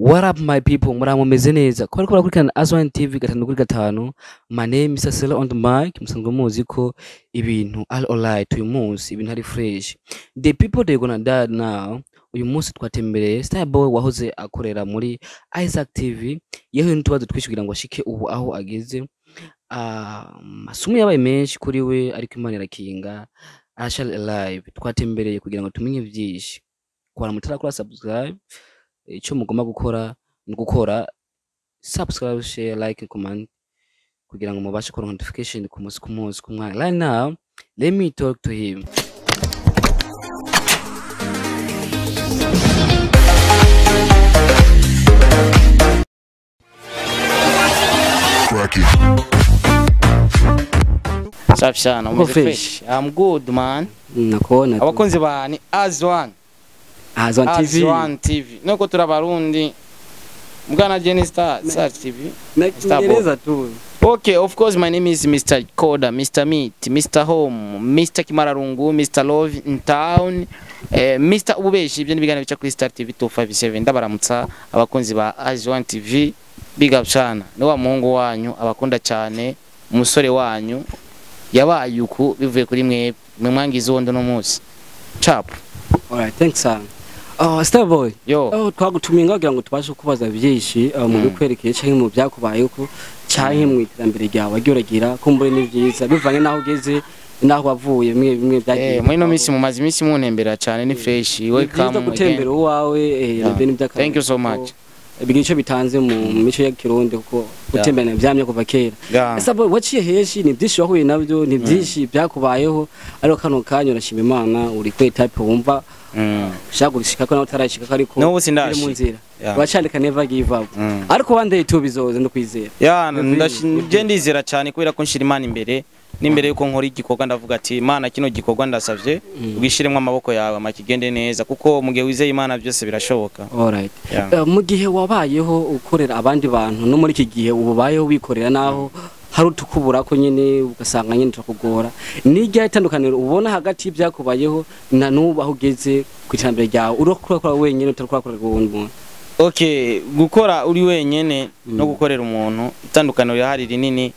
What up my people, muraho mumeze neza ko bariko barakurikirana Azwan TV 5/5. My name is Cecile on the mic. Musanzwe muzi ko ibintu all alright. Uyu munsi ibintu ari fresh. The people they gonna die now. Uyu munsi twatembereye Starboy wahoze akorera muri Isaac TV, yewe n'utubazo twinshi kugira ngo ashike ubu aho ageze. Amasomo yabaye menshi kuri we, ariko Imana irakinga, aracari alive. Twatembereye kugira ngo tumenye vyinshi. Kwa mutarakora subscribe, icyo mugomba gukora ni gukora subscribe, share, like, comment kugira ngo mubashe kuronka notification ku munsi ku munsi ku mwanya. Right now let me talk to him. Cracky. Safi sana, Uko umeze fresh? fresh. I'm good man. Nakuona tu. Abakunzi ba ni Azwan, Azwan TV. Azwan TV. Nuko turabarundi. Mugana Jenny Star, Star TV. Na Starboy. Kiingereza tu. Okay, of course my name is Mr. Koda, Mr. Meat, Mr. Home, Mr. Kimararungu, Mr. Love in Town, Mr. Ububeshi. Ibyo ni ibiganiro bica kuri Star TV 257. Ndabaramutsa abakunzi ba Azwan TV. Big up sana. Ni wa muhungu wanyu abakunda cyane, umusore wanyu yabaye uku bivuye kuri mwe mwe mwangize uwo ndo munsi. Chap. Alright, thanks sana. Oh, Starboy. Yo. Oh, twagutumiye ngaho kugira ngo tubashe kubaza byinshi mu bikwerekeye canke mu byakubayeko canke mu iterambere ryawe wagiye uragira, kumbure ni vyiza bivanye n'aho ugeze n'aho wavuye, bimwe bimwe byagiye. Muri ino minsi mumaze iminsi muntembera cyane, ni fresh. Ni byiza Welcome gutembera again. uwawe, nabyo ni iby'akamaro. Thank you so much. Bigira icyo bitanze mu mico ya Kirundi, kuko gutemberana vyamye kuva kera. Yeah. Ese boy, waciye heshi, ni byinshi wahuye nabyo, ni byinshi byakubayeho, ariko kano kanya urashima Imana uri kuri type wumva ushaka gushika ko nawe utarashika ko, ariko N'ubu biri sindashika. mu nzira. Yeah. Uracandika never give up. Ariko one day tu bizoza, ndakwizera. Ya, Ni je ndizera cyane kubera ko nshira Imana imbere, n'imbere yuko nkora igikorwa ndavuga ati Imana, kino gikorwa ndasavye ugishiremo amaboko yawe amakigende neza, kuko mu gihe wizeye Imana byose birashoboka. Alright. Yeah. Mu gihe wabayeho ukorera abandi bantu, no muri iki gihe ubu ubayeho wikorera, naho hari utukubura ko nyene ugasanga nyene turakugora, ni irya itandukaniro ubona hagati y'ibyakubayeho na n'ubu aho ugeze ku iterambere ryawe, urakora wenyine utarakora uwundi muntu? Okay, gukora uri wenyene no gukorera umuntu, itandukaniro rirahari rinini.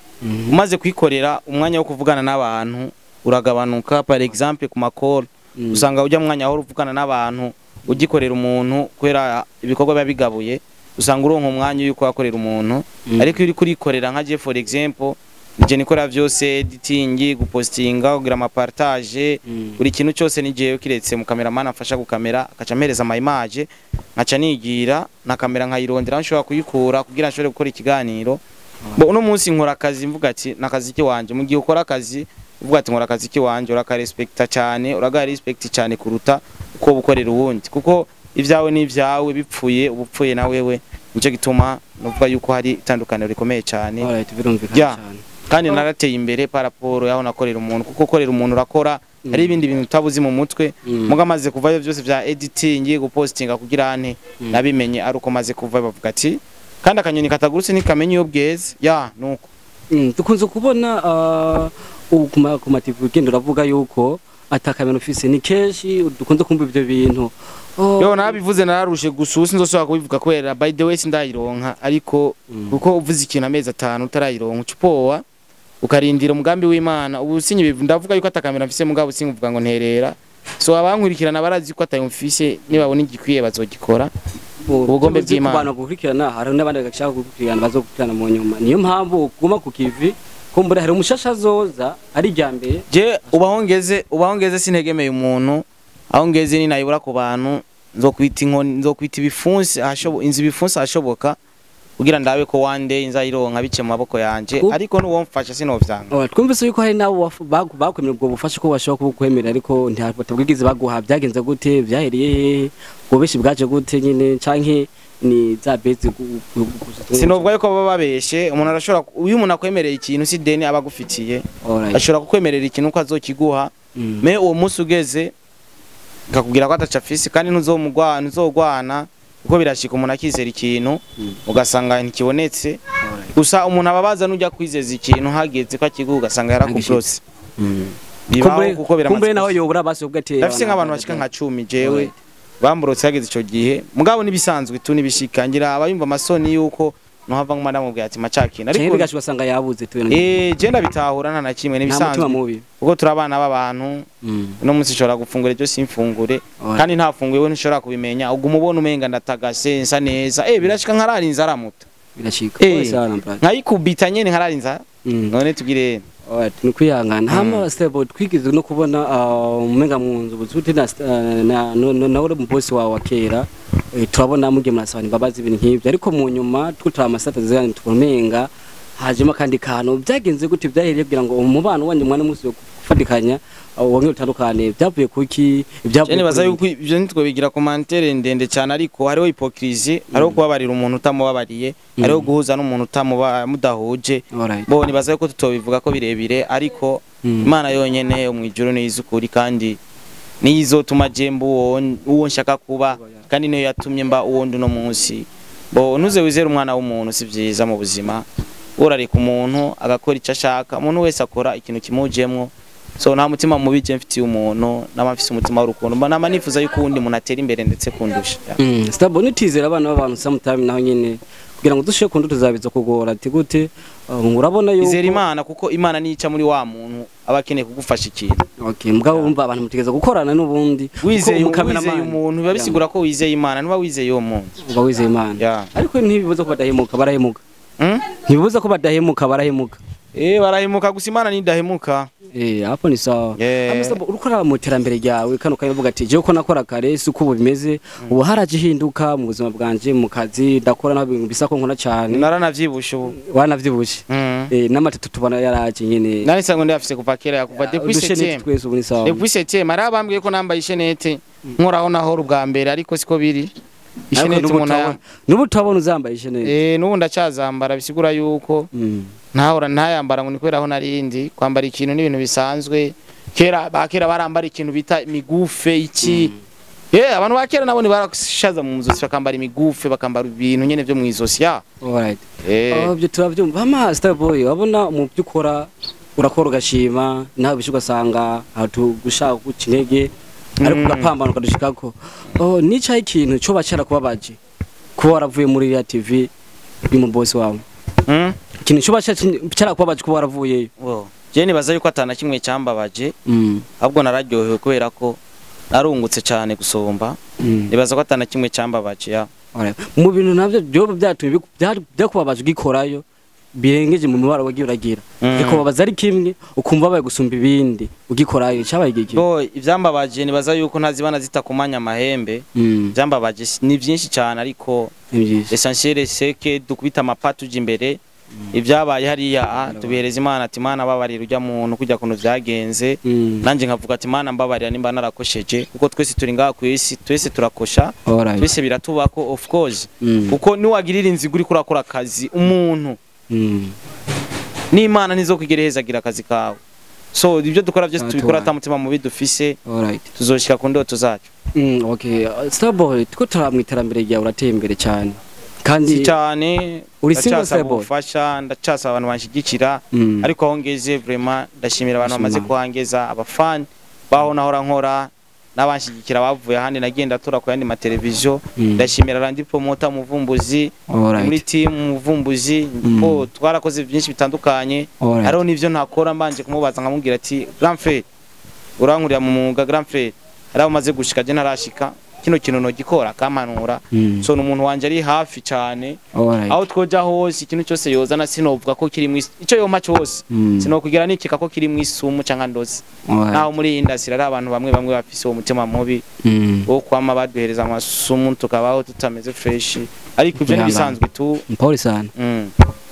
Umaze kwikorera, umwanya wo kuvugana n'abantu uragabanuka. Par exemple ku makoro, usanga ujya mwanya aho uvugana n'abantu ugikorera umuntu, kubera ibikorwa biba bigabuye, usanga uronka umwanya yuko wakorera umuntu. Ariko iyo uri kurikorera, nka je for example, nije nikora vyose: editing, gupostinga, kugira ama partage, buri kintu cyose ni jewe, kiretse mu cameraman afasha gukamera, akaca ampereza ama image, nkaca nigira na kamera nkayirondera aho nshobora kuyikura kugira nshobore gukora ikiganiro. Bo uno munsi nkora akazi mvuga ati nakazi kiwanje. Mu gihe ukora akazi uvuga ati nkora akazi kiwanje, urakarespekta cyane, uragaha respect cyane kuruta uko ukorera uwundi, kuko ibyawe ni ibyawe, bipfuye ubupfuye na wewe. Nicyo gituma nuvuga yuko hari itandukaniro rikomeye cyane. Alright, birumvikana Yeah. cyane. Kandi narateye imbere par rapport yaho nakorera umuntu, kuko ukorera umuntu urakora hari ibindi bintu utabuzi mu mutwe. Muga maze kuvayo, byose vya editing, gupostinga, kugira ante, nabimenye ari uko maze kuvayo. Bavuga ati kandi akanyoni katagurutse ntikamenya iyo bweze. Ya, nuko. Dukunze kubona ubu ku ma TV ugenda uravuga yuko atakamera ufise, ni kenshi dukunze kumva ibyo bintu. Oh, Yo, nabivuze nararushe, gusa ubu sinzosubira kubivuga kubera by the way sindayironka, ariko kuko uvuze ikintu amezi 5 utarayironka, uca upowa ukarindira umugambi w'Imana. Ubu sinyibivu ndavuga yuko atakamera mfise, mugabo sinkuvuga ngo nterera. So abankurikirana barazi ko atayo mfise, nibabona igikwiye bazogikora. Ubugombe tuzi ku bw'Imana. bantu gukurikirana, hari n'abandi bagashaka gukurikirana bazogukurikirana mu nyuma. Niyo mpamvu uguma ku kivi, kumbura hari umushasha azoza ari irya mbere. Je ubaho ngeze, ubaho ngeze sintegemeye umuntu. Aho ngeze ni nayibura ku bantu, nzokwita inkoni, nzokwita ibifunsi ahashobo inzu ibifunsi ahashoboka kugira ndabe ko one day nzayironka bice mu maboko yanje. Ariko nuwo mfasha sinovyanga. Oh, twumvise yuko hari nabo bakwemera ubwo bufasha ko bashobora kubukwemera, ariko ntibatabwigize baguha. Byagenze gute? Byahereye hehe? Ubwo benshi bwaje gute nyine, canke ni za bezi Sinovuga yuko baba babeshe. Umuntu arashobora, uyu umuntu akwemereye ikintu si deni aba agufitiye. Alright. Ashobora kukwemerera ikintu ko azokiguha, me uwo munsi ugeze akakubwira ko ataca afise, kandi ntuzomugwana, ntuzogwana, kuko birashika umuntu akizera ikintu ugasanga ntikibonetse. Alright. Gusa umuntu ababaza nujya kwizeza ikintu hageze ko akiguha ugasanga yarakubrose. Bibaho kuko Kumbure biramaze nawe yobura basi ubwo ati ndafise nk'abantu bashika nka 10 jewe. Alright. Bamburotse hageze ico gihe, mugabo nibisanzwe tu nibishika, ngira abayumva amasoni yuko nohava nguma ndamubwira ati macakina. Ariko ariko bigashi basanga yabuze tu. Je ndabitahura nta na kimwe, Nta mutima nibisanzwe mubi. Kuko turi abana b'abantu. Uno munsi nshobora gufungura, ejo simfungure. Kandi ntafunguye we ntushobora kubimenya, uguma ubona umenga ndatagase, nsa neza. Birashika nkarara inzara muta. Birashika. Pole sana brother. Nkayikubita nyene nkarara inzara. None tugire. Alright, ni kwihangana. Hama stable twigeze no kubona umenga mu nzu buzuti na na na uri mu boss wawe wa kera, turabona mugiye murasabana imbabazi, ibintu nk'ibyo, ariko mu nyuma twutara amasata zigana tumenga hajemo akandi kantu. Byagenze gute? Byahereye kugira ngo umubano wanyu mwana musi gufatikanya wongere utandukane, byavuye kuki? Je nibaza yuko ivyo ntitwobigira commentaire ndende cyane, ariko hariho hypocrisie, hariho kubabarira umuntu utamubabariye, hariho guhuza n'umuntu utamuba mudahuje. Bo nibaza yuko tutobivuga ko birebire, ariko Imana yonyene yo mwijuru niyo izi ukuri, kandi niyo izotuma je mba uwo nshaka kuba, kandi niyo yatumye mba uwo ndi uno munsi. Bo ntuze wizere umwana w'umuntu, si vyiza mu buzima. Urareka umuntu agakora icyo ashaka, umuntu wese akora ikintu kimujemwo. So nta mutima mubi je mfitiye umuntu, nama mfise umutima w'urukundo, mba nama nifuza yuko uwundi muntu atera imbere ndetse kundusha. Stable nitizera abana b'abantu sometime naho nyene kugira ngo dushike kundu tuzabiza kugora ati gute, urabona yuko Izera Imana, kuko Imana nica muri wa muntu aba akeneye kugufasha ikintu. Okay, mugabo wumva abantu mutegeza gukorana n'ubundi. Wizeye umuntu biba bisigura ko wizeye Imana, ntuba wizeye uwo muntu. Uba wizeye Imana. Ariko ntibibuza ko badahemuka, barahemuka. Ntibibuza ko badahemuka, barahemuka. Barahemuka gusa Imana ntidahemuka. Hapo ni sawa. Stable urukora mu terambere ryawe kano kavuga ati je uko nakora kare si uko bimeze ubu, haraje hinduka mu buzima bwanje, mu kazi ndakora naho ibintu bisa ko nkora cyane. Naranavyibushe ubu. Wanavyibushe. N'amatatu tubona yaraje nyene. Nari sango ndafise kuva kera, kuva depuis 7e. Twese ubu ni sawa. Depuis 7e marabambwiye ko nambaye ishenete nkoraho naho ubwa mbere, ariko siko biri. Ishenete umuntu nubu tubona uzambaye ishenete. Nubu ndacazambara, bisigura yuko ntahora ntayambara ngo nikwera aho narindi. Kwambara ikintu n'ibintu bisanzwe. Kera bakera barambara ikintu bita imigufe iki. Abantu bakera nabo ni barashaza mu nzosi, bakambara imigufe, bakambara ibintu nyene byo mu izosi ya. Alright. Byo turavyumva. Ama Starboy wabona mu byukora urakora ugashima, nawe bishuka ugasanga hatu gushaka guca intege, ariko ugapambana ukadushikako. Nica ikintu cyo bacara kubabaje kuba waravuye muri ya TV y'umu boss wawe. Ikintu cyo bacara kubabaje kuba waravuyeyo. Je nibaza yuko atana kimwe cyambabaje, ahubwo nararyohewe kubera ko narungutse cyane gusomba. Nibaza ko atana kimwe cyambabaje ya. Mu bintu navyo byo byatumye byakubabaje ugikorayo birengeje mu mibaro wagiye uragira, bikubabaza ari kimwe ukumva baye gusumba ibindi ugikorayo cyabaye giki? Bo ivyambabaje nibaza yuko ntazibana zitakumanya amahembe. Ivyambabaje ni byinshi cyane, ariko essentiel c'est que dukubita amapatu uje imbere. Ibyabaye hariya tubihereza Imana, ati Imana babarira ujya muntu kujya kuntu byagenze. Nanje nkavuga ati Imana mbabarira nimba narakosheje, kuko twese turi ngaha ku isi, twese turakosha, twese biratubako of course. Kuko niwagirira inzigo uri kurakora akazi umuntu, n'Imana ntizokugereheza agira akazi kawe. So ibyo dukora byose tubikora ata mutima mubi dufise, tuzoshika ku ndoto zacu. Okay, Starboy tuko turamwiterambere ryawe, urateye imbere cyane. Kandi cyane uri single Starboy? Ubufasha ndacasa abantu banshigikira, ariko aho ngeze vraiment ndashimira abantu bamaze kuhangeza, abafan baho nahora nkora n'abanshigikira bavuye ahandi nagenda tura ku yandi mateleviziyo. Ndashimira Randi Promoter Muvumbuzi muri team Muvumbuzi, ko twarakoze byinshi bitandukanye. Hariho n'ivyo ntakora mbanje kumubaza nkamubwira ati grand frère urankurira mu mwuga, grand frère hariho umaze gushika je ntarashika, kino kintu no gikora kampanura. So umuntu wanje ari hafi cyane, aho twoja hose ikintu cyose yozana sinovuga ko kiri mu ico yompa cyose, sinokugira nikika ko kiri mu isumu canka ndozi. Naho muri industry ari abantu bamwe bamwe bafise uwo mutima mubi wo kwama baduhereza amasumu tukabaho tutameze fresh, ariko ivyo nibisanzwe tu. Mpole sana.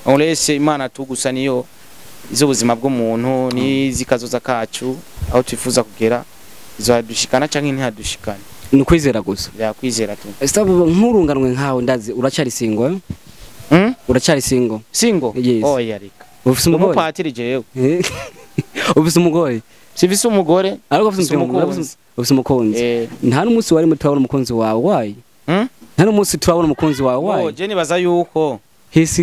Onlese Imana tugusa niyo izo buzima bw'umuntu n'izikazoza kacu aho twifuza kugera, izo hadushikana canke ntihadushikana. Ni kwizera gusa. Ya kwizera tu. Stable nkurunganwe nkawe ndazi uracari single? Uracari single? Single? Yes. Oh yarika. Ufise umugore? Umupatiri jewe. Ufise umugore? Sifise umugore. Ariko ufise umukunzi. Ufise umukunzi. Nta n'umunsi wari mutabona umukunzi wawe wayi? Nta n'umunsi turabona umukunzi wawe wayi? Oh je nibaza yuko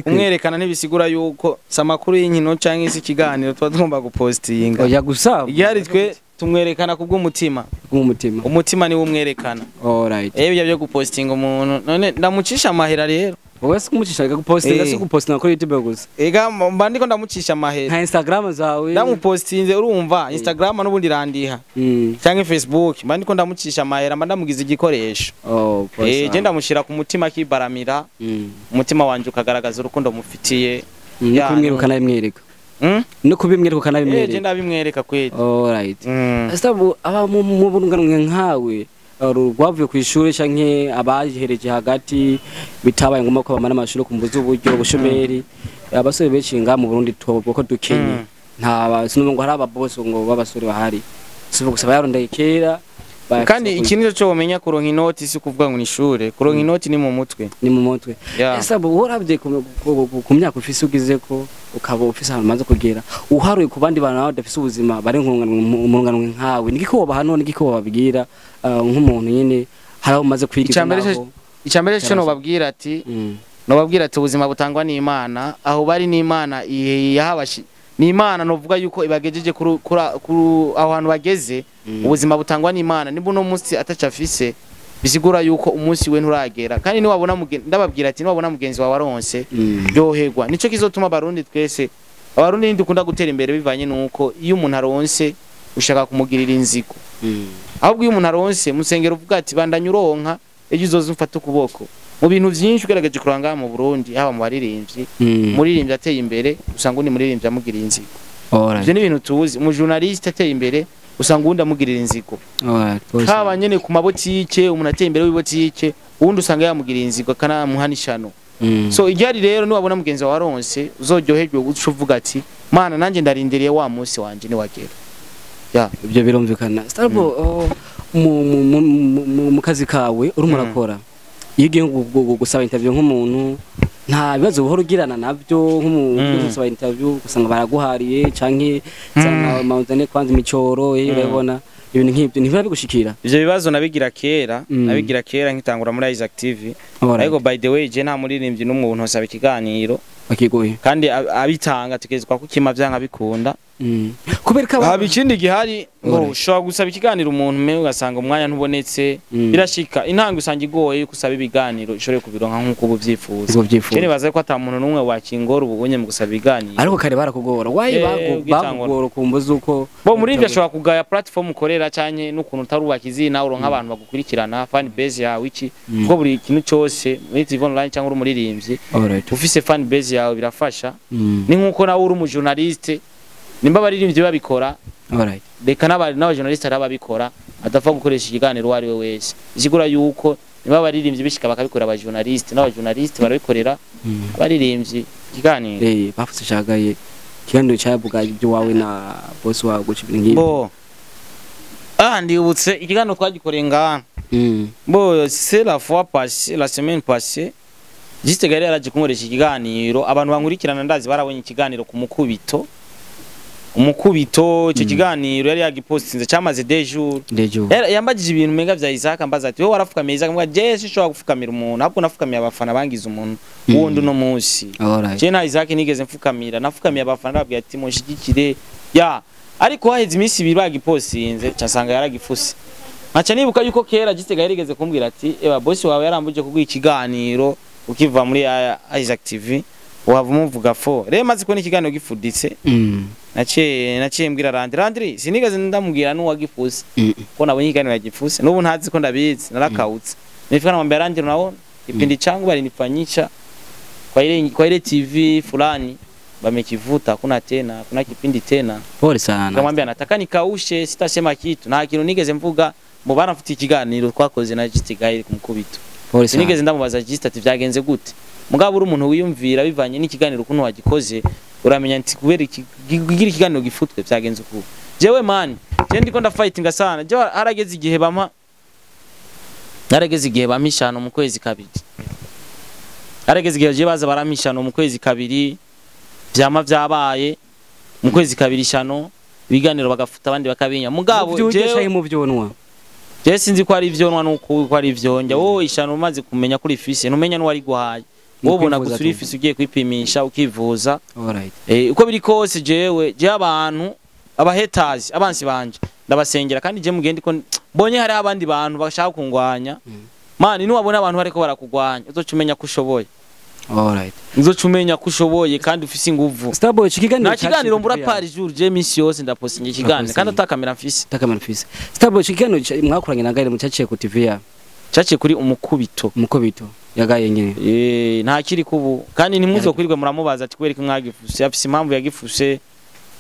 umwerekana ntibisigura yuko samakuru y'inkino canke isi kiganiro tuba tugomba gupostinga. Oya gusa. Igihari twe Tumwerekana kubw'umutima. Bw'umutima. Umutima niwo umwerekana. Alright. Ibyo byo gupostinga umuntu none ndamucisha amahera rero. Wowe si kumucisha gupostinga, si gupostinga kuri YouTube gusa. Ega mba ndiko ndamucisha amahera. Nka Instagram zawe. Ndamupostinze urumva Instagram n'ubundi randiha. Cyangwa Facebook mba ndiko ndamucisha amahera, mba ndamugize igikoresho. Oh, je ndamushira ku mutima akibaramira. Umutima wanje ukagaragaza urukundo mufitiye. No kubimwereka nabimwereka. No kubimwereka nabimwereka. Je ndabimwereka kweli. Alright. Asa aba mu burunganwe nkawe rwavuye ku ishuri canke abahereje hagati bitabaye ngombwa ko bamara amashuri kumbuza uburyo ubushomeri, abasore benshi nga mu Burundi twobwo ko dukenye, nta sinumva ngo hari ababoss ngo babasore bahari, sivuga gusa bayarondeye kera. Kandi ikintu cyo womenya kuronka inoti si kuvuga ngo ni ishure, kuronka inoti ni mu mutwe. Ni mu mutwe. Ese bo uravye ku myaka ufise ugize ko ukaba ufise ahantu maze kugera, uharuye ku bandi bantu badafise ubuzima bari nkurunganwe nkawe, nigiko wobaha none nigiko wobabwira nk'umuntu nyine hari aho umaze kwiga? Icambere cyo nobabwira ati nobabwira ati ubuzima butangwa n'Imana, aho bari n'Imana yahabashi ni Imana, novuga yuko ibagejeje kuri aho hantu bageze. Ubuzima butangwa n'Imana, niba uno munsi atacafise bisigura yuko umunsi we nturagera. Kandi ni wabona ndababwira ati niwabona mugenzi wawe aronse ryoherwa, nico kizotuma abarundi twese, abarundi ndikunda gutera imbere bivanye nuko iyo umuntu aronse ushaka kumugirira inzigo. Ahubwo iyo umuntu aronse musengero uvuga ati bandanya uronka ejo uzoza umfata ukuboko. Mu bintu byinshi ugerageje kuranga mu Burundi, haba mu baririmbyi, muririmbyi ateye imbere usanga undi muririmbyi amugirira inzigo. Ivyo ni ibintu tuzi. Mu journaliste ateye imbere usanga undi amugirira inzigo. Haba nyene ku mabotike, umuntu ateye imbere w'ibotike uwundi usanga yamugirira inzigo akanamuha n'ishano. So iryari rero niwabona mugenzi wawe aronse uzoryoherwe uca uvuga ati Mana nanje ndarindiriye wa munsi wanje niwagera. Ibyo birumvikana. Starbo, mu kazi kawe urimo urakora, iyo ugiye gusaba interview nk'umuntu nta bibazo buhoro ugirana nabyo, nk'umuntu gusaba interview usanga baraguhariye canke usanga mawuzane kwanza imicoro, urabona ibintu nk'ibyo ntibiba bigushikira? Ivyo bibazo nabigira kera, nabigira kera nkitangura muri Isaac TV. Ariko by the way je nta muririmbyi n'umuntu nsaba ikiganiro bakigoye, kandi abitanga tukezwa kukima vyanka bikunda. Kubera haba ikindi gihari ngo ushobora gusaba ikiganiro umuntu mewe ugasanga umwanya ntubonetse, birashika intango usanga igoye yuko usaba ibiganiro ushobore kubironka nkuko ubu vyifuza. Je nibaza ko ata muntu n'umwe wakingora ububonye mu gusaba ibiganiro. Ariko kare barakugora wayi bagugora kumbuza uko bo muri ivyo ashobora kugaya platform ukorera canke n'ukuntu utarubaka izina uronka abantu bagukurikirana fan base yawe iki, kuko buri kintu cyose muri TV online cyangwa uri umuririmbyi ufise fan base yawe birafasha. Ni nkuko nawe uri umujournaliste, nimba abaririmbyi babikora, reka n'abajournaliste arababikora, adapfa gukoresha ikiganiro uwo ari we wese. Isigura yuko nimba abaririmbyi bishika bakabikora abajournaliste, n'abajournaliste barabikorera abaririmbyi ikiganiro. Bafutse shagaye ikiganiro cyavuga ibyo wawe na boss wawe guca ibintu nk'ibyo. Bo ndibutse ikiganiro twagikoreye ngaha. Bo c'est la fois passée, la semaine passée, Juste gari yaraje kunkoresha ikiganiro, abantu bankurikirana ndazi barabonye ikiganiro ku mukubito. Umukubito icyo kiganiro yari yagipostinze cyamaze deux jours. Yambagije ibintu menga vya Isaac, ambaza ati wowe warafukamiye Isaac, mbwa je sinshobora gufukamira umuntu, ahubwo nafukamiye abafana bangize umuntu wundi no munsi. Je na Isaac nigeze mfukamira, nafukamiye abafana babwiye ati munshigikire ya. Ariko haheze iminsi ibiri bagipostinze casanga yaragifuse. Nkaca nibuka yuko kera Gitega yarigeze kumbwira ati eba boss wawe yarambuje kuguha ikiganiro ukiva muri Isaac TV wava umuvuga fo. Rero maze kubona ikiganiro gifuditse, naciye mbwira Landry sinigeze ndamubwira n'uwagifuse ko nabonye ikiganiro yagifuse, n'ubu ntazi ko ndabizi narakawutse. Nifika namwambia Landry, unaona kipindi changu balinifanyisha kwa ile TV fulani bamekivuta, hakuna tena, kuna kipindi tena. Pole sana. Nikamwambia nataka nikaushe, sitasema kitu nta kintu nigeze mvuga mu banafite ikiganiro twakoze na Gitega ku mukubito. Sinigeze ndamubaza Gitega ati vyagenze gute. Mugabo uri umuntu wiyumvira bivanye n'ikiganiro ukuntu wagikoze, uramenya nti kubera kugira ikiganiro gifutwe vyagenze uku. Jewe man, je ndiko ndafightinga sana. Je harageze igihe bampa ishano mu kwezi kabiri. Harageze igihe je baza baramishano mu kwezi kabiri, vyama vyabaye mu kwezi kabiri ishano, ibiganiro bagafuta abandi bakabinya. Mugabo jewe mu vyonwa. Je sinzi ko ari ivyonwa nuko ko ari ivyonja. Wowe ishano umaze kumenya kuri fise, ntumenya n'uwari guhaye. Wowe ubona gusa uri fise ugiye kwipimisha ukivuza. Alright. Uko biri kose jewe je abantu abahetazi abansi banje Ndabasengera kandi je mugende ko mbonye hari abandi bantu bashaka kungwanya. Mani niwabona abantu bariko barakugwanya uzoca umenya ko ushoboye. Alright. Uzoca umenya ko ushoboye kandi ufise inguvu. Starboy, iki kiganiro Nta kiganiro mbura par jour, je misi yose ndapostinga ikiganiro kandi ata kamera mfise. Takamera mfise. Starboy, iki kiganiro mwakoranye na Gaire mucaciye ku TV ya Caciye kuri Umukubito. Umukubito yagaye nyine. Nta kiri kubu kandi ntimuzokwirwe muramubaza ati kubera ko mwagifuse, afise impamvu yagifuse.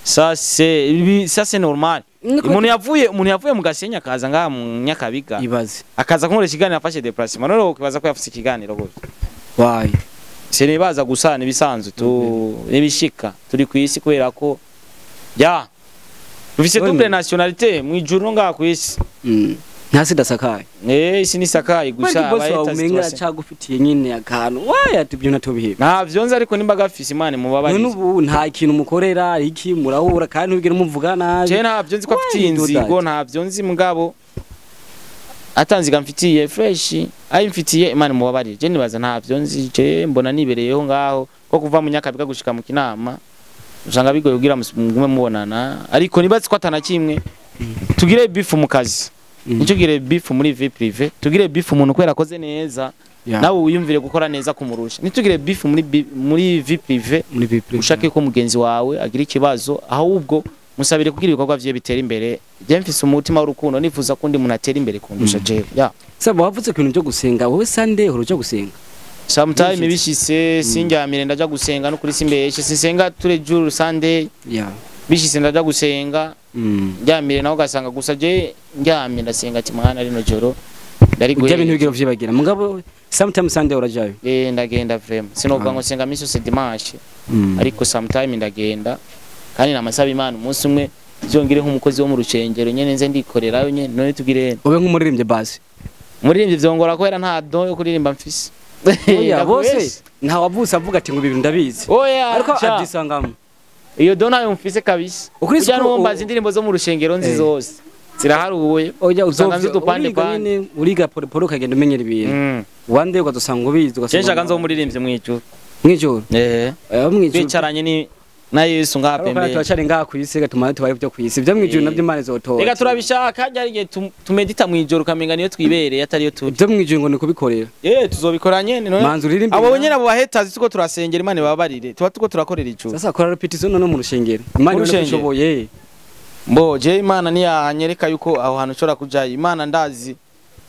Ça c'est ça, c'est normal. Umuntu yavuye mu Gasenyi akaza ngaha mu Nyakabiga, Ibaze. akaza kunkoresha ikiganiro, afashe déplacement, none ukibaza ko yafise ikiganiro gute? Why? Sinibaza gusa nibisanzwe tu nibishika turi ku isi kubera ko ya dufise double nationalité mu ijuru no ngaha ku isi. Ntasi dasakaye. Isi nisakaye gusa. Gusa boss wawe umenga aracagufitiye nyine akantu waya ati ibyo natobiheba. Ntavyo nzi, ariko nimba gafise Imana None mubabarire. ubu nta kintu mukorera iki, murahura kandi ntubigire muvuga nabi. Je ntavyo nzi ko afitiye Why you do inzigo. that? Ntavyo nzi, mugabo atanziga mfitiye fresh, ayimfitiye Imana mubabarire. Je nibaza ntavyo nzi, je mbona nibereyeho ngaho ko kuva mu Nyakabiga gushika mu Kinama usanga bigoye kugira mugume mubonana, ariko nibazi ko atana kimwe. Tugire beef mu kazi, nicyo beef muri vie privée, tugire beef umuntu kubera akoze neza, nawe wiyumvire gukora neza kumurusha. Nitugire beef muri vie privée, Muri vie privée. ushake ko mugenzi wawe agira ikibazo, ahubwo musabire kugira ibikorwa vye bitera imbere. Je mfise umutima w'urukundo, nifuza ko undi muntu atera imbere kundusha jewe ya. Saba wavuze ku bintu byo gusenga, wowe Sunday uhora uja gusenga? Sometime Bishitse. bishitse sinjyamire ndaja gusenga, no kuri simbeshe sinsenga tous les jours Sunday. Bishitse ndaja gusenga. Ndyamire naho ugasanga gusa je ndyamye ndasenga ati mwana rino joro Ibyo bintu ndariguye. bigira vyibagira, mugabo sometimes Sunday urajayo? Ndagenda vraiment, sinovuga ngo senga misi yose dimanche, ariko sometime ndagenda kandi namasaba Imana umunsi umwe byongere nk'umukozi wo mu rucengero nyene nze ndikorerayo nyene. None tugire Ube nk'umuririmbyi basi. Umuririmbyi vyongora kubera nta don yo kuririmba mfise. Oya, bose nta wavutse avuga ati ngo ibi bintu ndabizi. Oya. Ariko Cha. abyisangamo. Iyo don nayo mfise kabisa. Ukuri Ujya siko nuwo mbaza indirimbo zo mu rushengero nzi zose ziraharuye. Oya. Usanga nzi udupande Uriga pande. nyine, uriga pole pole ukagenda umenyera ibintu. One day ukazosanga ubizi, Je ugasanga nshaka nzo umuririmbyi mwijuru. Mwijuru. Eh. Mwijuru. Twicaranye ni na Yesu ngaha Ariko pembeni. turacari ngaha kw'isi, gatuma tubaye byo kw'isi, ibyo mwijuru nabyo Imana izotora. Reka turabishaka, hajya igihe tumedita mwijoro ukamenga niyo twibereye atariyo turi. Ibyo mwijuru ngo ni kubikorera. Tuzobikora nyene none. Manzi uririmbe. Abo nyene, abo bahetazi tuko turasengera Imana ibabarire, tuba tuko turakorera ijuru. Sasa kora repetition none mu rushengero, Imana Mu ibona ko rushengero. ushoboye. Mbo je Imana niyanyereka yuko aho hantu ushobora kujayo, Imana ndazi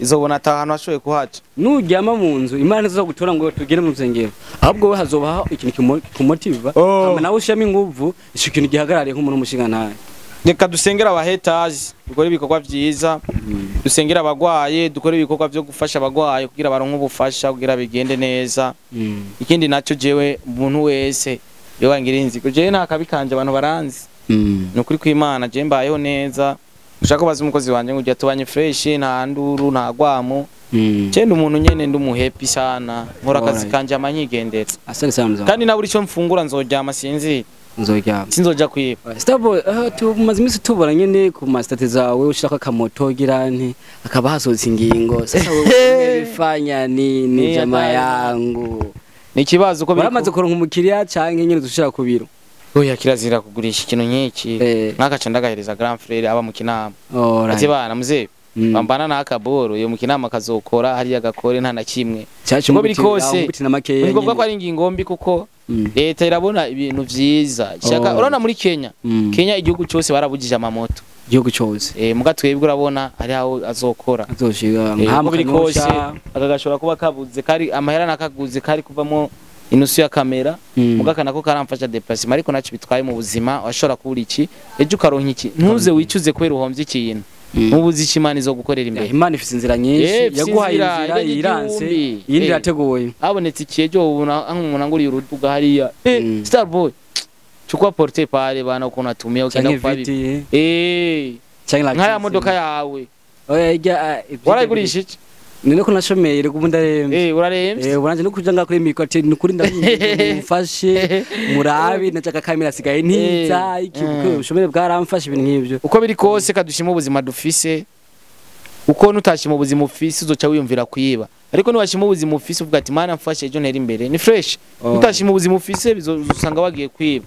izobona ata hantu ashoboye kuhaca. Nuryama mu nzu, Imana ntizogutora ngo tugere mu rusengero, ahubwo wowe hazobaho ikintu kumotiva. Oh. Hama nawe ushiramo inguvu, ico kintu gihagarare nk'umuntu w'umushingantahe. Reka dusengere abahetazi, dukore ibikorwa vyiza, dusengere abagwaye, dukore ibikorwa vyo gufasha abagwaye kugira baronke ubufasha kugira bigende neza. Ikindi naco, jewe umuntu wese yo wangira inzigo, jewe nta kabi kanje, abantu baranzi. Ni ukuri kw'Imana, jewe mbayeho neza. Ushaka kubaza umukozi wanje ngo ujya tubanye fresh, nta nduru, nta gwamo. Je ndi umuntu nyene, ndi umuhappy sana, nkora akazi kanje amanyigendera. Asante sana mzee. Kandi naburi ico mfungura nzoryama sinzira. Nzoryama. Sinzoja kwiba. Starboy, tumaze iminsi tubona nyene ku ma status zawe ushaka akamoto gira nti akaba hasohotse ingingo. Sasa wewe umefanya nini Ni jamaa hatari. yangu? Ni ikibazo uko biri. Waramaze kuronka umukiriya canke nyene dushira ku biro? Oya, kirazira kugurisha ikintu nk'iki. Nk'akaca ndagahereza grand frère aba mu Kinama. Ati bana mzee, bambana n'akaboro iyo mu Kinama kazokora hariya gakore nta na kimwe. Cyacu Uko biri kose, na makeya. Ni ngombwa ko ari ingingo mbi kuko leta irabona ibintu vyiza shaka. Urabona muri Kenya, Kenya igihugu cyose barabujije amamoto. Igihugu cyose. Muga twebwe urabona hari aho azokora. Azoshika Uko nka biri kose, Kanyosha. aka gashobora kuba kabuze kari amahera nakaguze kari kuvamo inusu ya kamera. Muga aka nako karamfasha déplacement, ariko naco bitwaye mu buzima. Washobora kubura iki ejo ukaronka iki, ntuze wicuze kubera uhombye ikintu, ntubuze icyo Imana izo gukorera imbere. Imana ifise inzira nyinshi. Ifise Yaguhaye inzira, inzira irenge yiranse, igihumbi. iyindi irateguye. Habonetse iki ejo ubona nk'umuntu anguriye uruduga hariya, Starboy, chukua porte pale bana, uko unatumia ukienda Canke kwa viti. Canke la nkaya modoka yawe. Oya, ijya Warayigurisha iki? None ko nashomeye rego ubu ndarembye. Urarembye. Ubanje no kuja ngakuri mikro ati nukuri ndamufashe murabi nacaka kamera sigaye ntiza iki, kuko ubushomere bwaramfashe ibintu nk'ivyo. Uko biri kose kadushima ubuzima dufise. Uko nutashima ubuzima ufise uzoca wiyumvira kwiba, ariko niwashima ubuzima ufise uvuga ati mana mfashe ejo ntera imbere, ni fresh. Utashima ubuzima ufise bizosanga wagiye kwiba.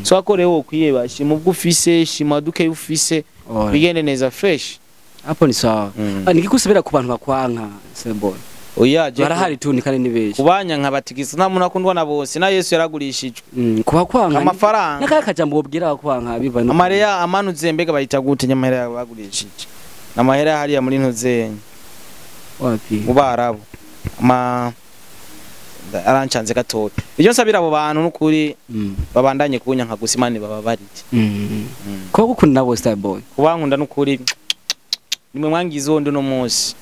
So ako rero wokwiba, shima ubwo ufise, shima duke ufise, bigende neza fresh. Hapo ni sawa. Nikikusubira ku bantu bakwanka Starboy. Oya je barahari tu ni kandi ni benshi. Kubanya nkabatigisa nta muntu akundwa na bose, na Yesu yaragurishijwe. Kubakwanka amafaranga. Nakaya kajambo wobwira abakwanka biva no. Amareya amanuze mbega bayita gute nyamahera bagurishije. Namahera hariya muri ntuzenye. Wapi? Mu Barabu. Ama arancanze gatoya. Iyo nsabira abo bantu nukuri babandanye kunyanka gusa Imana bababarire. Ko gukunda nabo Starboy. Kubankunda nukuri nimwe mwangize wondi no munsi.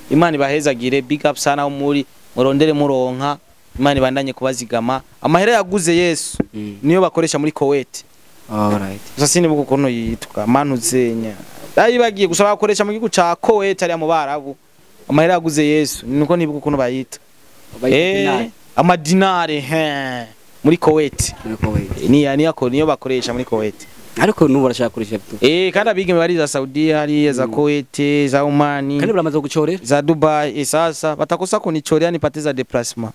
Imana ibahezagire, big up sana muri murondere muronka, Imana ibandanye kubazigama. Amahera yaguze Yesu niyo bakoresha muri Kuwait. Alright. Gusa sinibuka ukuntu yitwa manuzenya. Dayibagiye gusa bakoresha mu gihugu ca Kuwait ari mu Barabu. Amahera yaguze Yesu nuko nibuka ukuntu bayita. Amadinari muri Kuwait. Muri Kuwait. Ni niyo bakoresha muri Kuwait. Ariko nubu barashaka kurisha tu. Kandi abigeme bari za Saudi hariya, za Kuwait, za Omani. Kandi baramaze gucorera. Za Dubai sasa batakosa kunichorea nipate za déplacement.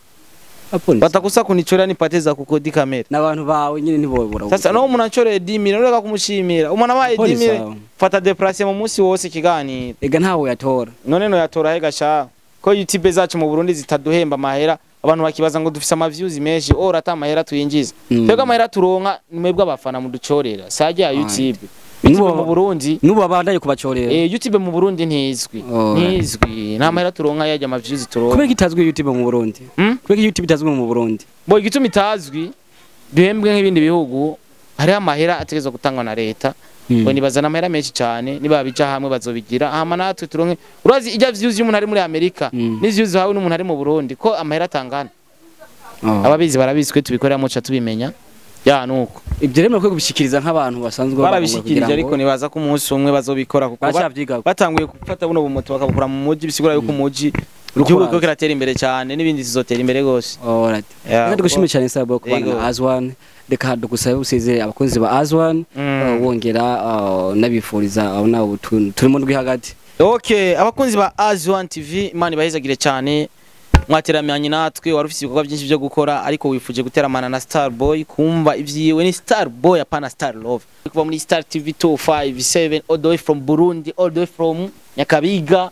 Hapo ni batakosa kunichorea nipate za kukodi kamera. N'abantu bawe nyine ntibobora. Sasa no umuntu anchoreye 10000 ureka kumushimira. Umuntu abaye 10000 fata déplacement mu munsi wose kiganiro. Ega ntawe yatora. None no yatora he gasha. Ko YouTube zacu mu Burundi zitaduhemba amahera, abantu bakibaza ngo dufise ama views menshi, ora ata amahera tuyinjiza. Twebwe amahera turonka nimwebwe abafana muducorera. Sajya YouTube. YouTube mu Burundi nubu babandanye kubacorera. YouTube mu Burundi ntizwi. Ntizwi. Nta mahera turonka yajya ama views turonka. Kubera itazwi YouTube mu Burundi. Kubera YouTube itazwi mu Burundi. Bo igituma itazwi duhembwe nk'ibindi bihugu, hari amahera ategezwa gutangwa na leta. Ngo nibazana amahera menshi cyane niba bija hamwe bazobigira hama natwe turonke. Urazi ijya views y'umuntu ari muri Amerika ni views hawe n'umuntu ari mu Burundi ko amahera atangana. Ababizi barabizi kwe tubikorera muca tubimenya. Ya nuko ibyo rero mwe kubishikiriza nk'abantu basanzwe barabishikirije, ariko nibaza ko umunsi umwe bazobikora kuko batanguye gufata buno bumoto bakabukura mu muji, bisigura yuko umuji igihugu ko kiratera imbere cyane n'ibindi zizotera imbere gose. Alright. Reka dugushimire cyane Starboy kubana na Azwan. Reka dugusabe usezere abakunzi ba Azwan, wongera nabifuriza abo nabo turimo ndwi hagati. Okay, abakunzi ba Azwan TV, Imana ibahezagire cyane. Mwateramanye natwe, wari ufite ibikorwa byinshi byo gukora ariko wifuje guteramana na Starboy, kumva ivyiwe ni Starboy apana Star Love. Kuva muri Star TV 257 all the way from Burundi, all the way from Nyakabiga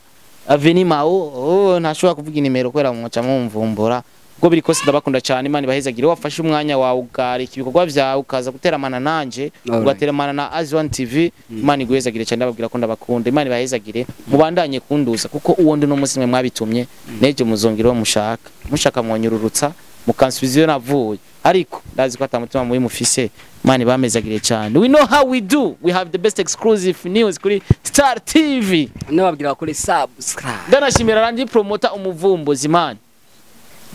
Avenue Mao. Ntashobora kuvuga inimero kubera mwaca mwumvumbura. Ubwo biri kose ndabakunda cyane, Imana ibahezagire. Wafashe umwanya wawe ugarika ibikorwa byawe ukaza guteramana nanje, ugateramana na Azwan TV, Imana iguhezagire cyane. Ndababwira ko ndabakunda, Imana ibahezagire, mubandanye kunduza kuko uwo ndi no munsi mwe mwabitumye, nejo muzongera uwo mushaka mushaka mwonyururutsa mukansubiza iyo navuye, ariko ndazi ko atamutima mubi mufise. Imana ibamezagire cyane. We know how we do, we have the best exclusive news kuri Star TV. Nababwira kuri subscribe. Ndanashimira randi promoter umuvumbuzi Imana.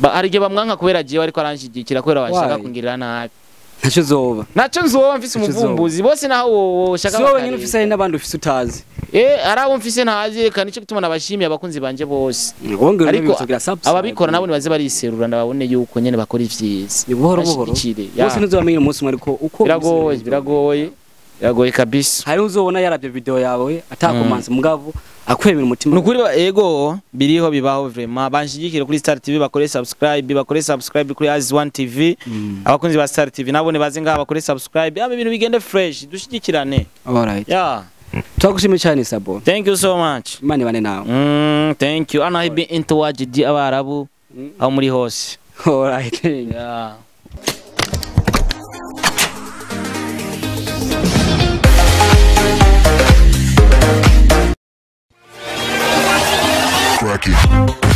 Hari igihe bamwanka kubera jewe ariko aranshigikira kubera bashaka kungirira nabi. Ntacyo zoba. Ntacyo nzoba mfise umuvumbuzi bose naho woshaka bakari. So wenyine ufise hari n'abandi ufise utazi. Ari abo mfise ntazi, reka nico gituma nabashimiye abakunzi banje bose. Ariko ababikora nabo nibaze bariserura ndababone yuko nyene bakora ivyiza. Ni buhoro buhoro. Bose ntuzobamenye umunsi umwe ariko uko biragoye. Biragoye kabisa. Hari uzobona yaravye video yawe atakomanse mugabo akwemera umutima. Nukuri ego biriho bibaho vraiment. Banshigikire kuri Star TV, bakore subscribe, bakore subscribe kuri Azwan TV. Abakunzi ba Star TV nabo nibaze ngaha bakore subscribe. Aba ibintu bigende fresh, dushigikirane. Alright. Yeah. Twagushimiye cyane Sabo. Thank you so much. Imana ibane nawe. Thank you. Ana hibi into wajidi abarabu aho muri hose. Alright. Yeah. Crack it.